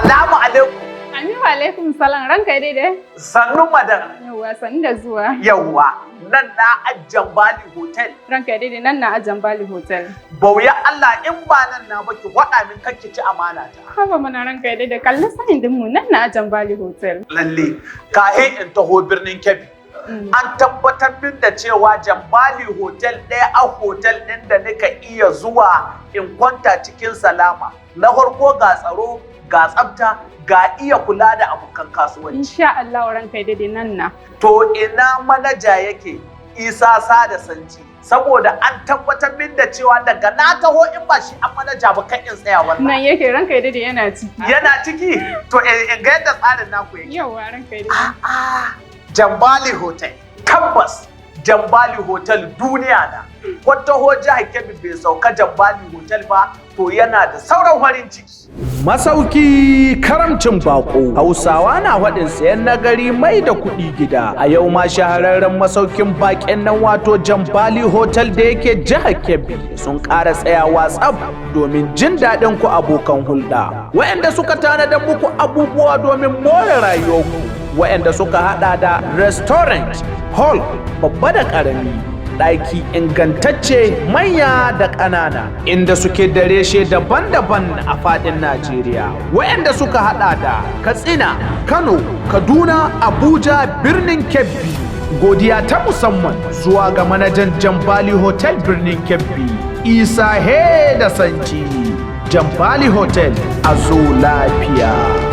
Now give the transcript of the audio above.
Salamu alaikum. Amin wa alaikum salam, ranka daidai. Sannu, madam. Yawwa, sannu da zuwa. Yawwa, nan na Jambali Hotel? Ranka daidai, nan na Jambali Hotel. Bauya Allah, in ba nan na baki waɗa min, kakki ci amana ta. Haba mana, ranka daidai, kalli sign din mu, nan na Jambali Hotel. Lalle, kahe in taho birnin Kebbi. An tabbatar min da cewa Jambali Hotel ɗaya a hotel ɗin da nika iya zuwa in kwanta cikin salama. Na farko ga tsaro, ga tsafta, ga iya kula da abokan kasuwanci. Insha Allah, ranka daidai, nan na. To, ina manaja yake, Isa Sada Sanci? Saboda an tabbatar min da cewa daga na taho, in ba shi an manaja ba, kan in tsaya wannan. Nan yake, ranka daidai, yana ciki. Yana ciki? To, in ga yadda tsarin naku yake. Yawwa, ranka daidai. A'a, Jambali Hotel. Tabbas Jambali Hotel duniya na. Wata jihar Kebbi bai sauka Jambali Hotel ba, to yana da sauran farin ciki. Masauki karamcin bako. Hausawa na faɗin sayan nagari mai da kuɗi gida. A yau ma shahararren masaukin baƙin nan, wato Jambali Hotel da yake jihar Kebbi, sun ƙara tsayawa tsaf domin jin daɗin ku abokan hulɗa. Waɗanda suka tanadar muku abubuwa domin more rayuwarku. Waɗanda suka haɗa da restaurant, hall babba da ƙarami, ɗaki ingantacce manya da ƙanana, inda suke da reshe daban-daban a faɗin Najeriya, waɗanda suka haɗa da Katsina, Kano, Kaduna, Abuja, birnin Kebbi. Godiya ta musamman zuwa ga manajan Jambali Hotel birnin Kebbi, Isa He da Sanci. Jambali Hotel, a zo lafiya.